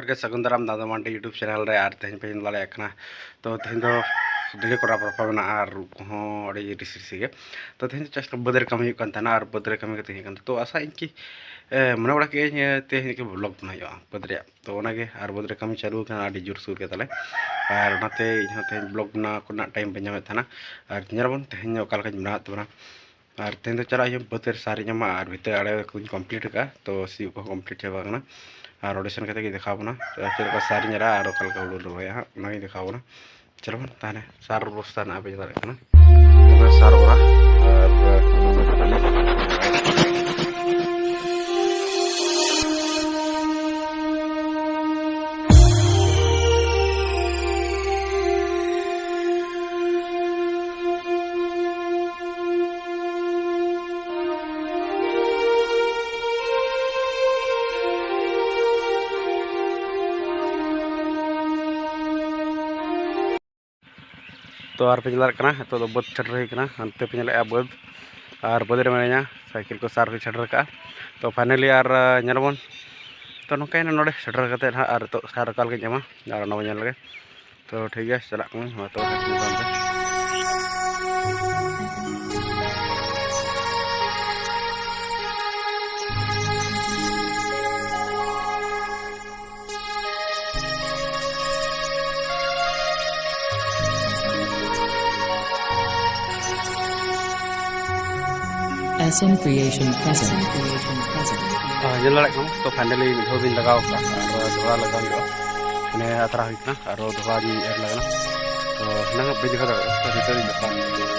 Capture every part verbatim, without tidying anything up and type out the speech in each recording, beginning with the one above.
ᱜᱮ ᱥᱟᱹᱜᱩᱱ ᱫᱟᱨᱟᱢ ᱫᱟᱫᱟ ᱢᱟᱱᱰᱤ YouTube ᱪᱮᱱᱮᱞ ᱨᱮ᱾ ᱟᱨ ᱛᱮᱦᱮᱧ ᱯᱮ ᱧᱮᱞ ᱫᱟᱲᱮᱭᱟᱜ ᱠᱟᱱᱟ, ᱛᱚ ᱛᱮᱦᱮᱧ ᱫᱚ ᱰᱮᱞᱤ ᱠᱚᱨᱟᱣ ᱨᱟᱯᱟ ᱢᱮᱱᱟᱜᱼᱟ ᱟᱨ ᱩᱵ ᱠᱚᱦᱚᱸ ᱟᱹᱰᱤ ᱨᱤᱥᱤ ᱨᱤᱥᱤ ᱜᱮ᱾ ᱛᱚ ᱛᱮᱦᱮᱧ ᱫᱚ ᱪᱟᱥ ᱵᱟᱹᱫᱽ ᱨᱮ ᱠᱟᱹᱢᱤ ᱦᱩᱭᱩᱜ ᱠᱟᱱ ᱛᱟᱦᱮᱱᱟ ᱟᱨ ᱵᱟᱹᱫᱽ ᱨᱮ ᱠᱟᱹᱢᱤ ᱠᱟᱛᱮ ᱦᱮᱡ ᱠᱟᱱ ᱛᱮ, ᱛᱚ ᱟᱥᱟᱭᱟᱹᱧ ᱠᱤ ᱮ, ᱢᱚᱱᱮ ᱵᱟᱲᱟ ᱠᱮᱫᱟᱹᱧ ᱮ, ᱛᱮᱦᱮᱧ ᱠᱤ ᱵᱞᱚᱜ ᱵᱮᱱᱟᱣ ᱦᱩᱭᱩᱜᱼᱟ ᱵᱟᱹᱫᱽ ᱨᱮᱭᱟᱜ᱾ ᱛᱚ ᱚᱱᱟᱜᱮ, ᱟᱨ ᱵᱟᱹᱫᱽ ᱨᱮ ᱠᱟᱹᱢᱤ ᱪᱟᱹᱞᱩ ᱟᱠᱟᱱᱟ, ᱟᱹᱰᱤ ᱡᱳᱨᱥᱳᱨ ᱜᱮ ᱛᱟᱞᱮ᱾ ᱟᱨ ᱚᱱᱟᱛᱮ ᱤᱧᱦᱚᱸ ᱛᱮᱦᱮᱧ ᱵᱞᱚᱜ ᱵᱮᱱᱟᱣ ᱠᱚᱨᱮᱱᱟᱜ ᱴᱟᱭᱤᱢ ᱵᱟᱹᱧ ᱧᱟᱢᱮᱫ ᱛᱟᱦᱮᱱᱟ᱾ ᱟᱨ ᱧᱮᱞᱟᱵᱚᱱ ᱛᱮᱦᱮᱧ ᱚᱠᱟ ᱞᱮᱠᱟᱧ ᱵᱮᱱᱟᱣᱮᱫ ᱛᱟᱵᱚᱱᱟ᱾ ᱟᱨ ᱛᱮᱦᱮᱧ ᱫᱚ ᱪᱟᱞᱟᱜ ᱦᱩᱭᱩᱜᱼᱟ ᱵᱟᱹᱫᱽ ᱨᱮ ᱥᱟᱨ ᱤᱧ ᱮᱢᱟ, ᱟᱨ ᱵᱷᱤᱛᱟᱹ ᱟᱲᱮ ᱠᱚᱧ ᱠᱚᱢᱯᱞᱤᱴ ᱟᱠᱟᱫᱼᱟ, ᱛᱚ ᱥᱤᱭᱳᱜ ᱠᱚᱦᱚᱸ ᱠᱚᱢᱯᱞᱤᱴ ᱪᱟᱵᱟ ᱟᱠᱟᱱᱟ᱾ ᱟᱨ ᱨᱳᱴᱮᱥᱚᱱ ᱠᱟᱛᱮ ᱜᱮ ᱫᱮᱠᱷᱟᱣ ᱵᱚᱱᱟ, ᱪᱮᱫ ᱞᱮᱠᱟ ᱥᱟᱨ ᱤᱧ ᱮᱨᱟ ᱟᱨ ᱚᱠᱟ ᱞᱮᱠᱟ ᱦᱩᱲᱩ ᱞᱮ ᱨᱚᱦᱚᱭᱟ ᱦᱟᱸᱜ, ᱚᱱᱟᱜᱤᱧ ᱫᱮᱠᱷᱟᱣ ᱵᱚᱱᱟ᱾ ᱪᱚᱞᱚ ᱵᱚᱱ ᱛᱟᱦᱚᱞᱮ ᱥᱟᱨ ᱵᱚᱥᱛᱟ ᱨᱮᱱᱟᱜ ᱯᱮ ᱧᱮᱞ ᱫᱟᱲᱮᱭᱟᱜ ᱠᱟᱱᱟ᱾ ᱚᱱᱟ ᱥᱟᱨ ᱵᱚᱲᱟ ᱟᱨ ᱛᱚ ᱟᱨ ᱯᱮ ᱧᱮᱞ ᱫᱟᱲᱮᱭᱟᱜ ᱠᱟᱱᱟ, ᱱᱤᱛᱚᱜ ᱫᱚ ᱵᱟᱹᱫᱽ ᱥᱮᱴᱮᱨ ᱦᱩᱭ ᱠᱟᱱᱟ, ᱦᱟᱱᱛᱮ ᱯᱮ ᱧᱮᱞᱮᱫᱼᱟ ᱵᱟᱹᱫᱽ, ᱟᱨ ᱵᱟᱹᱫᱽ ᱨᱮ ᱢᱮᱱᱟᱹᱧᱟ, ᱥᱟᱭᱠᱮᱞ ᱠᱚ ᱥᱟᱨ ᱠᱚ ᱥᱮᱴᱮᱨ ᱠᱟᱜᱼᱟ᱾ ᱛᱚ finally ᱟᱨ ᱧᱮᱞᱟᱵᱚᱱ, ᱛᱚ ᱱᱚᱝᱠᱟᱭᱮᱱᱟ ᱱᱚᱰᱮ ᱥᱮᱴᱮᱨ ᱠᱟᱛᱮᱫ ᱦᱟᱸᱜ, ᱟᱨ ᱱᱤᱛᱚᱜ ᱥᱟᱨ ᱚᱠᱟ ᱞᱮᱠᱟᱧ ᱮᱢᱟ ᱟᱨ ᱚᱱᱟ ᱵᱚᱱ ᱧᱮᱞ ᱞᱮᱜᱮ᱾ ᱛᱚ ᱴᱷᱤᱠ ᱜᱮᱭᱟ, ᱪᱟᱞᱟᱜ ᱠᱟᱹᱱᱟᱹᱧ, ᱢᱟ ᱛᱚᱵᱮ ᱠᱷᱟᱱ ᱫᱚᱠᱟᱱ ᱛᱮ᱾ S M Creation present. ᱧᱮᱞ ᱫᱟᱲᱮᱭᱟᱜ ᱠᱟᱱᱟ, ᱛᱚ finally ᱢᱤᱫ ᱫᱷᱟᱣ ᱵᱤᱱ ᱞᱟᱜᱟᱣ ᱠᱟᱜᱼᱟ, ᱟᱨ ᱫᱚᱦᱲᱟ ᱞᱟᱜᱟᱣ ᱦᱩᱭᱩᱜᱼᱟ, ᱢᱟᱱᱮ ᱟᱛᱨᱟ ᱦᱩᱭ ᱠᱟᱱᱟ, ᱟᱨᱚ ᱫᱚᱦᱲᱟ ᱞᱤᱧ ᱮᱨ ᱞᱟᱜᱟᱣ᱾ ᱛᱚ ᱦᱮᱱᱟᱝ ᱵᱟᱹᱧ ᱫᱮᱠᱷᱟᱣ ᱫᱟᱲᱮᱭᱟᱜᱼᱟ, ᱛᱚ ᱱᱤᱛᱚᱜ ᱞᱤᱧ ᱫᱮᱠᱷᱟᱣᱟ᱾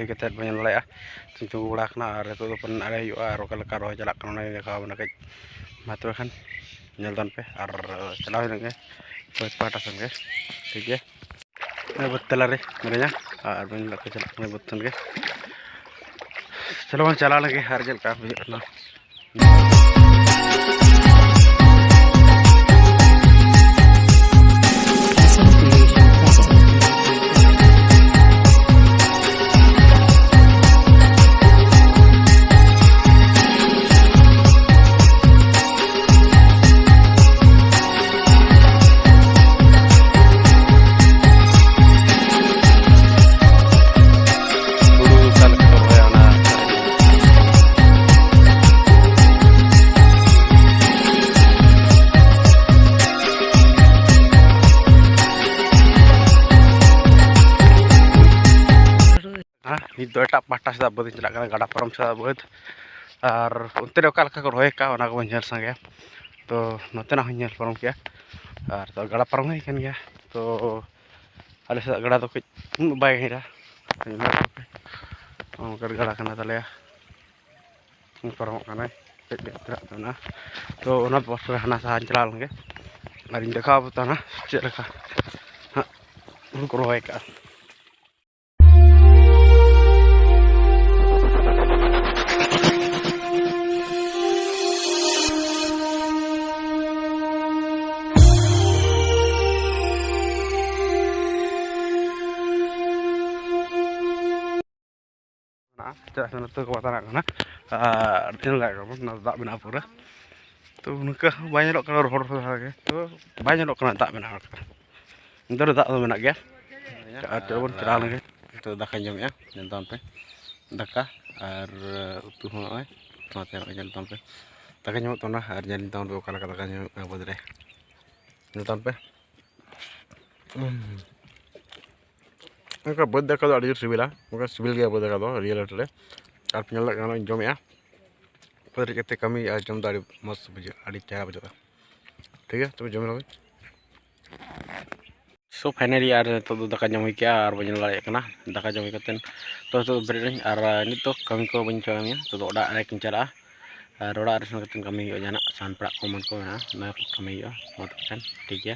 ᱠᱟᱛᱮᱫ ᱵᱚᱱ ᱧᱮᱞ ᱫᱟᱲᱮᱭᱟᱜᱼᱟ᱾ ᱛᱤᱧ ᱛᱤᱸᱜᱩ ᱵᱟᱲᱟ ᱟᱠᱟᱱᱟ ᱟᱨ ᱱᱤᱛᱚᱜ ᱫᱚ ᱯᱟᱞᱮᱱ ᱟᱲᱮ ᱦᱩᱭᱩᱜᱼᱟ ᱟᱨ ᱚᱠᱟ ᱞᱮᱠᱟ ᱨᱚᱦᱚᱭ ᱪᱟᱞᱟᱜ ᱠᱟᱱᱟ ᱚᱱᱟᱧ ᱫᱮᱠᱷᱟᱣ ᱟᱵᱚᱱᱟ ᱠᱟᱹᱡ᱾ ᱢᱟ ᱛᱚᱵᱮ ᱠᱷᱟᱱ ᱧᱮᱞ ᱛᱟᱵᱚᱱ ᱯᱮ ᱟᱨ ᱪᱟᱞᱟᱣ ᱦᱩᱭ ᱞᱮᱱ ᱜᱮ ᱵᱟᱹᱫᱽ ᱯᱟᱦᱴᱟ ᱥᱮᱱ ᱜᱮ, ᱴᱷᱤᱠ ᱜᱮᱭᱟ᱾ ᱱᱚᱜᱼᱚᱭ ᱵᱟᱹᱫᱽ ᱛᱟᱞᱟ ᱨᱮ ᱢᱤᱱᱟᱹᱧᱟ ᱟᱨ ᱵᱟᱹᱧ ᱞᱟᱜ ᱠᱚ ᱪᱟᱞᱟᱜ ᱠᱟᱱᱟ ᱵᱟᱹᱫᱽ ᱥᱮᱱ ᱜᱮ᱾ ᱪᱚᱞᱚ ᱵᱚᱱ ᱪᱟᱞᱟᱣ ᱞᱮᱱ ᱜᱮ ᱟᱨ ᱪᱮᱫ ᱞᱮᱠᱟ ᱵᱩᱡᱷᱟᱹᱜ ᱠᱟᱱᱟ᱾ ᱦᱩᱲᱩ ᱚᱠᱟ ᱞᱮᱠᱟ ᱠᱚ ᱨᱚᱦᱚᱭᱟ ᱚᱱᱟ᱾ ᱦᱮᱸ, ᱱᱤᱛ ᱫᱚ ᱮᱴᱟᱜ ᱯᱟᱦᱴᱟ ᱥᱮᱫᱟᱜ ᱵᱟᱹᱫᱽ ᱤᱧ ᱪᱟᱞᱟᱜ ᱠᱟᱱᱟ, ᱜᱟᱰᱟ ᱯᱟᱨᱚᱢ ᱥᱮᱫᱟᱜ ᱵᱟᱹᱫᱽ᱾ ᱟᱨ ᱚᱱᱛᱮ ᱨᱮ ᱚᱠᱟ ᱞᱮᱠᱟ ᱠᱚ ᱨᱚᱦᱚᱭ ᱠᱟᱜᱼᱟ ᱚᱱᱟ ᱠᱚᱵᱚᱱ ᱧᱮᱞ ᱥᱟᱸᱜᱮᱭᱟ᱾ ᱛᱚ ᱱᱚᱛᱮᱱᱟᱜ ᱦᱚᱸᱧ ᱧᱮᱞ ᱯᱟᱨᱚᱢ ᱠᱮᱜᱼᱟ᱾ ᱟᱨ ᱛᱚ ᱜᱟᱰᱟ ᱯᱟᱨᱚᱢ ᱦᱩᱭ ᱠᱟᱱ ᱜᱮᱭᱟ᱾ ᱛᱚ ᱟᱞᱮ ᱥᱮᱫᱟᱜ ᱜᱟᱰᱟ ᱫᱚ ᱠᱟᱹᱡ ᱩᱱᱟᱹᱜ ᱵᱟᱭ ᱜᱟᱹᱦᱤᱨᱟ᱾ ᱱᱚᱝᱠᱟᱱ ᱜᱟᱰᱟ ᱠᱟᱱᱟ ᱛᱟᱞᱮᱭᱟ᱾ ᱯᱟᱨᱚᱢᱚᱜ ᱠᱟᱱᱟᱭ, ᱪᱮᱫ ᱪᱮᱫ ᱛᱮᱱᱟᱜ ᱢᱮᱱᱟᱜᱼᱟ᱾ ᱛᱚ ᱚᱱᱟ ᱯᱚᱨ ᱦᱟᱱᱟ ᱥᱟᱦᱟᱧ ᱪᱟᱞᱟᱣ ᱞᱮᱱᱜᱮ ᱟᱨᱤᱧ ᱫᱮᱠᱷᱟᱣ ᱟᱯᱮ ᱛᱟᱦᱮᱱᱟ ᱪᱮᱫ ᱞᱮᱠᱟ ᱦᱟᱸᱜ ᱦᱩᱲᱩ ᱠᱚ ᱨᱚᱦᱚᱭ ᱠᱟᱜᱼᱟ᱾ ᱪᱮᱫᱟᱜ ᱥᱮ ᱱᱚᱛᱮ ᱠᱚ ᱵᱟᱛᱟᱨᱟᱜ ᱠᱟᱱᱟ᱾ ᱟᱨ ᱧᱮᱞ ᱫᱟᱲᱮᱭᱟᱜ ᱠᱟᱱᱟ ᱵᱚᱱ, ᱱᱚᱣᱟ ᱫᱟᱜ ᱢᱮᱱᱟᱜᱼᱟ ᱯᱩᱨᱟᱹ᱾ ᱛᱚ ᱱᱚᱝᱠᱟ ᱦᱚᱸ ᱵᱟᱭ ᱧᱮᱞᱚᱜ ᱠᱟᱱᱟ, ᱨᱚᱦᱚᱲ ᱨᱚᱦᱚᱲ ᱫᱷᱟᱨᱟ ᱜᱮ᱾ ᱛᱚ ᱵᱟᱭ ᱧᱮᱞᱚᱜ ᱠᱟᱱᱟ ᱫᱟᱜ ᱢᱮᱱᱟᱜᱼᱟ᱾ ᱱᱚᱛᱮ ᱨᱮ ᱫᱟᱜ ᱫᱚ ᱢᱮᱱᱟᱜ ᱜᱮᱭᱟ᱾ ᱟᱨ ᱪᱚᱞᱚ ᱵᱚᱱ ᱪᱟᱞᱟᱣ ᱞᱮᱱ ᱜᱮ᱾ ᱱᱤᱛᱚᱜ ᱫᱟᱠᱟᱧ ᱡᱚᱢᱮᱜᱼᱟ, ᱧᱮᱞ ᱛᱟᱵᱚᱱ ᱯᱮ᱾ ᱫᱟᱠᱟ ᱟᱨ ᱩᱛᱩ ᱦᱚᱸ ᱱᱚᱜᱼᱚᱭ ᱱᱚᱛᱮ ᱱᱚᱜᱼᱚᱭ ᱧᱮᱞ ᱛᱟᱵᱚᱱ ᱯᱮ᱾ ᱫᱟᱠᱟ ᱧᱟᱢᱚᱜ ᱛᱟᱵᱚᱱᱟ ᱟᱨ ᱧᱮᱞ ᱛᱟᱵᱚᱱ ᱯᱮ ᱚᱠᱟ ᱞᱮᱠᱟ ᱫᱟᱠᱟ ᱧᱟᱢᱚᱜ ᱠᱟᱱᱟ ᱵᱟᱹᱫᱽ ᱨᱮ᱾ ᱧᱮᱞ ᱛᱟᱵᱚᱱ ᱯᱮ᱾ ᱚᱱᱠᱟ ᱵᱟᱹᱫᱽ ᱫᱟᱠᱟ ᱫᱚ ᱟᱹᱰᱤ ᱡᱳᱨ ᱥᱤᱵᱤᱞᱟ, ᱚᱱᱠᱟ ᱥᱤᱵᱤᱞ ᱜᱮᱭᱟ ᱵᱟᱹᱫᱽ ᱫᱟᱠᱟ ᱫᱚ ᱨᱤᱭᱮᱞ ᱨᱮ᱾ ᱟᱨ ᱯᱮ ᱧᱮᱞ ᱫᱟᱲᱮᱭᱟᱜ ᱠᱟᱱᱟ ᱱᱚᱜᱼᱚᱭ ᱡᱚᱢᱮᱜᱼᱟ᱾ ᱵᱟᱹᱫᱽ ᱨᱮ ᱠᱟᱛᱮ ᱠᱟᱹᱢᱤ ᱟᱨ ᱡᱚᱢ ᱫᱚ ᱟᱹᱰᱤ ᱢᱚᱡᱽ ᱵᱩᱡᱷᱟᱹᱜᱼᱟ, ᱟᱹᱰᱤ ᱪᱮᱦᱨᱟ ᱵᱩᱡᱷᱟᱹᱜᱼᱟ᱾ ᱴᱷᱤᱠ ᱜᱮᱭᱟ, ᱛᱚᱵᱮ ᱡᱚᱢ ᱞᱮᱜᱮ᱾ So finally ᱟᱨ ᱱᱤᱛᱚᱜ ᱫᱚ ᱫᱟᱠᱟ ᱡᱚᱢ ᱦᱩᱭ ᱠᱮᱜᱼᱟ ᱟᱨ ᱵᱟᱹᱧ ᱧᱮᱞ ᱫᱟᱲᱮᱭᱟᱜ ᱠᱟᱱᱟ᱾ ᱫᱟᱠᱟ ᱡᱚᱢ ᱦᱩᱭ ᱠᱟᱛᱮᱫ ᱛᱚ ᱱᱤᱛᱚᱜ ᱫᱚ ᱵᱮᱨᱮᱫ ᱱᱟᱹᱧ ᱟᱨ ᱱᱤᱛᱚᱜ ᱠᱟᱹᱢᱤ ᱠᱚ ᱵᱟᱹᱧ ᱠᱟᱹᱢᱤᱭᱟ᱾ ᱱᱤᱛᱚᱜ ᱫᱚ ᱚᱲᱟᱜ ᱨᱮ ᱪᱟᱞᱟᱜᱼᱟ ᱟᱨ ᱚᱲᱟᱜ ᱨᱮ ᱥᱮᱱ ᱠᱟᱛᱮᱫ ᱠᱟᱹᱢᱤ ᱦᱩᱭᱩᱜᱼᱟ, ᱡᱟᱦᱟᱱᱟᱜ ᱥᱟᱦᱟᱱ ᱯᱟᱲᱟᱜ ᱠᱚ ᱮᱢᱟᱱ ᱠᱚ ᱢᱮᱱᱟᱜᱼᱟ, ᱚᱱᱟ ᱠᱚ ᱠᱟᱹᱢᱤ ᱦᱩᱭᱩᱜᱼᱟ᱾ ᱢᱟ ᱛᱚᱵᱮ ᱠᱷᱟᱱ ᱴᱷᱤᱠ ᱜᱮᱭᱟ᱾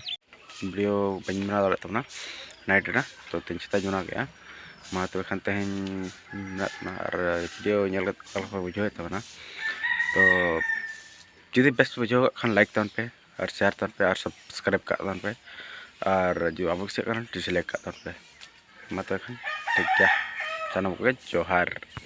ᱵᱷᱤᱰᱤᱭᱳ ᱵᱟᱹᱧ ᱵᱮᱱᱟᱣ ᱫᱟᱲᱮᱭᱟᱜ ᱛᱟᱵᱚᱱᱟ ᱱᱟᱭᱤᱴ ᱨᱮ, ᱛᱚ ᱛᱮᱦᱮᱧ ᱥᱮᱛᱟᱜ ᱤᱧ ᱵᱮᱱᱟᱣ ᱠᱮᱜᱼᱟ᱾ ᱢᱟ ᱛᱚᱵᱮ ᱠᱷᱟᱱ ᱛᱮᱦᱮᱧ ᱢᱮᱱᱟᱜ ᱛᱟᱵᱚᱱᱟ ᱟᱨ ᱵᱷᱤᱰᱤᱭᱳ ᱧᱮᱞ ᱠᱟᱛᱮᱫ ᱚᱠᱟ ᱞᱮᱠᱟ ᱯᱮ ᱵᱩᱡᱷᱟᱹᱣᱮᱫ ᱛᱟᱵᱚᱱᱟ᱾ ᱛᱚ ᱡᱩᱫᱤ ᱵᱮᱥ ᱯᱮ ᱵᱩᱡᱷᱟᱹᱣ ᱠᱟᱜ ᱠᱷᱟᱱ ᱞᱟᱭᱤᱠ ᱛᱟᱵᱚᱱ ᱯᱮ ᱟᱨ ᱥᱮᱭᱟᱨ ᱛᱟᱵᱚᱱ ᱯᱮ ᱟᱨ ᱥᱟᱵᱥᱠᱨᱟᱭᱤᱵᱽ ᱠᱟᱜ ᱛᱟᱵᱚᱱ ᱯᱮ᱾ ᱟᱨ ᱡᱩᱫᱤ ᱵᱟᱵᱚ ᱠᱩᱥᱤᱭᱟᱜ ᱠᱟᱱᱟ ᱰᱤᱥᱞᱟᱭᱤᱠ ᱠᱟᱜ ᱛᱟᱵᱚᱱ ᱯᱮ᱾ ᱢᱟ ᱛᱚᱵᱮ ᱠᱷᱟᱱ ᱴᱷᱤᱠ ᱜᱮᱭᱟ, ᱥᱟᱱᱟᱢ ᱠᱚᱜᱮ ᱡᱚᱦᱟᱨ᱾